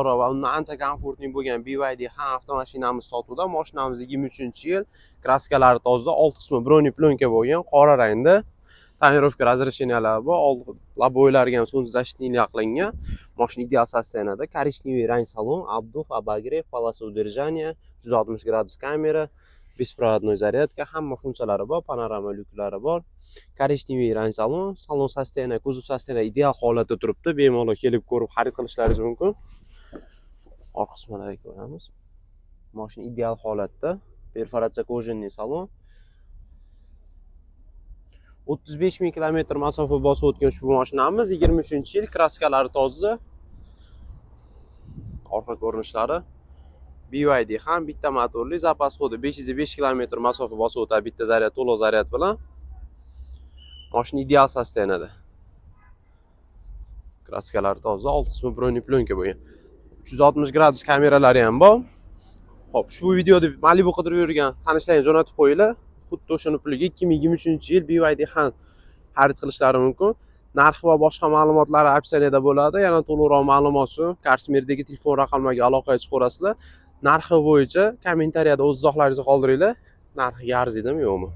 Va undan ancha комфортный bo'lgan BYD Han avtomashinamiz sotuvda. Mashinamiz 23-yil, краска lari toza, old qismi бронеплёнка bo'lgan, qora rangda. Тонировка разрешения lari bor, old лобовой lariga ham солнцезащитный qilingan. Mashina ideal состояние da, коричневый rang salon, обдув, обогрев, полоса удержания, 360 gradus kamera, беспроводной зарядка, hamma funksiyalari bor, panorama lyuklari bor. Коричневый rang salon, salon состояние, kuzov состояние ideal holatda turibdi. Bemalol kelib ko'rib xarid qilishlaringiz mumkin. Orqa qismlariga ko'ramiz. Mashina ideal holatda. Перфорация, кожаный salon. 35 ming kilometr masofa bosib o'tgan ushbu mashinamiz 23-yil, краска lari toza. Orqa ko'rinishlari. BYD ham bitta motorli, запас хода 505 kilometr masofa bosib o'tadi bitta zaryad, to'liq zaryad bilan. Mashina ideal состояние da. Краска lari toza, old qismi бронеплёнка bo'lgan. 360 gradus kameralari ham bor. Xo'p, ushbu videoda Malibu qidirib yurgan tanishlarga jo'natib qo'yinglar. Xuddi o'shani puliga 2023-yil BYD Han xarid qilishlari mumkin. Narxi va boshqa ma'lumotlari описание da bo'ladi. Yana to'liqroq ma'lumot uchun Karsmirdagi telefon raqamlariga aloqaga chiqaverasizlar. Narxi bo'yicha kommentariyada o'z izohlaringizni qoldiringlar. Narxiga arziydimi, yo'qmi?